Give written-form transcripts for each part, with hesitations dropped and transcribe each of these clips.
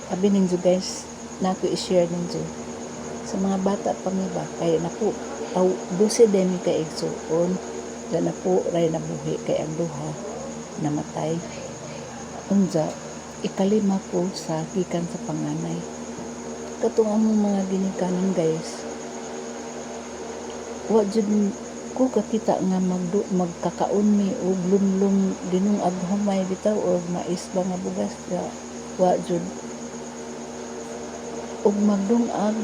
Abi ninyo, guys, nako i-share ninyo sa mga bata pa mi ba kay naku aw 12 din mi ka igsuon da na po ray nabuhi kay ang duha namatay. Unja ikalima ko sa gikan sa panganay. Katong among mga ginikanan, guys, wa jud ko kakita nga magkakaon mi og lumlum dinungag humay bitaw or mais ba nga bugas ga, wa jud. Og magdungag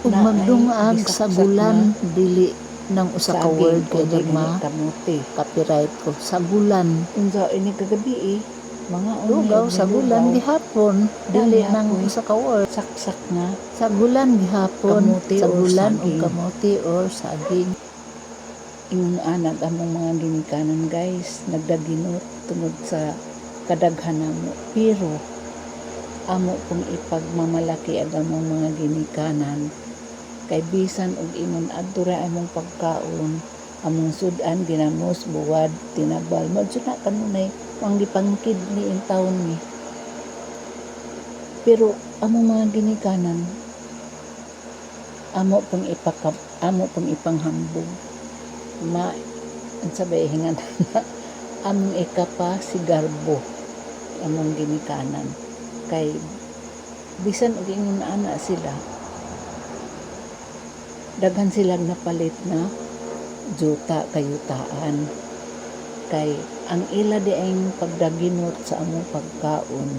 Ug naay magdungag sa gisaksak gulan na dili nang usa ka saging word o kay di ma gani kamote. Copyright ko sagulan. Unsa ini kagabi eh, mga Lugaw sagulan gihapon dili nang gihapon. Usa ka word. Saksak nga Sagulan gihapon. Kamote or Sagulan og saging. Kamote or saging. Ingon anag among mga ginikanan, guys, nagdaginot tungod sa kadaghan namo, pero amo pong ipagmamalaki ang among mga ginikanan kay bisan og ingon adto ra among pagkaon, among sud-an ginamos, buwad, tinabal mo jud na kanunay ang gipangkid ni in taon mi. Pero among mga ginikanan, amo pong ipanghambog, ma unsa ba hingan, among ikapa sigarbo among ginikanan kay bisan og ingon ana sila, daghan silang napalit na juta kayutaan kay ang ila diayng pagdaginot sa among pagkaon,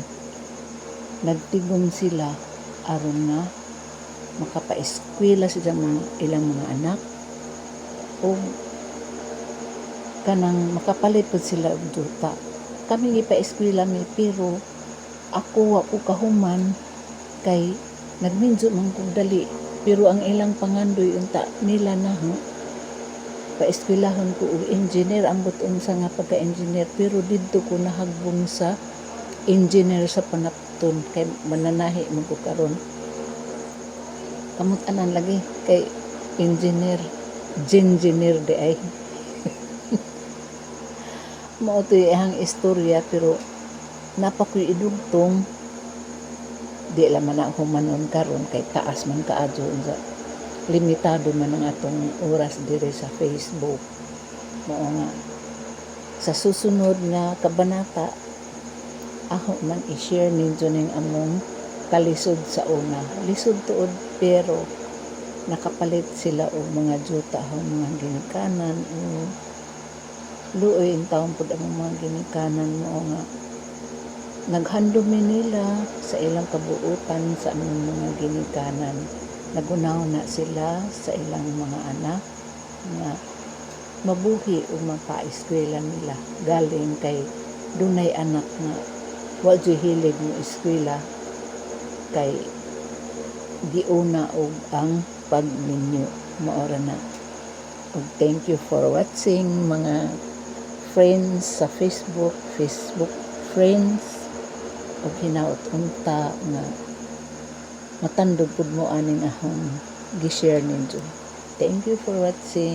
nagtigom sila aron nga makapaeskwela sila mga ilang mga anak o kanang makapalit pud sila og juta. Kami gipaeskwela mi, pero ako wa ko kahuman kay nagminyo man kog dali. Pero ang ilang pangandoy unta nila na paeskwelahon ko og engineer, ambot unsa nga pagka-engineer, pero didto ko nahagbong sa engineer sa panapton kay mananahi man ko karon. Kamot anan lagi kay engineer, engineer di ay. Mao to iyang istorya, pero napa ko'y idugtong, di lang man na humanon karon kay taas man kaadyo, unsa limitado man ang atong oras diri sa Facebook. Mao nga sa susunod nga kabanata ako man i-share ninyo ning among kalisod sa una. Lisod tuod, pero nakapalit sila og mga juta ang mga ginikanan o luoy in taon pud ang mga ginikanan. Mao nga naghandom mi nila sa ilang kabuutan sa among mga ginikanan. Nagunaw na sila sa ilang mga anak nga mabuhi ug mapaeskwela nila, galing kay dunay anak nga wa juy hilig mo eskwela kay giuna og ang pagminyo. Mao ra na. Ug thank you for watching, mga friends sa Facebook, Facebook friends, ug hinaot unta nga matandog pud mo aning akong gi-share ninyo. Thank you for watching.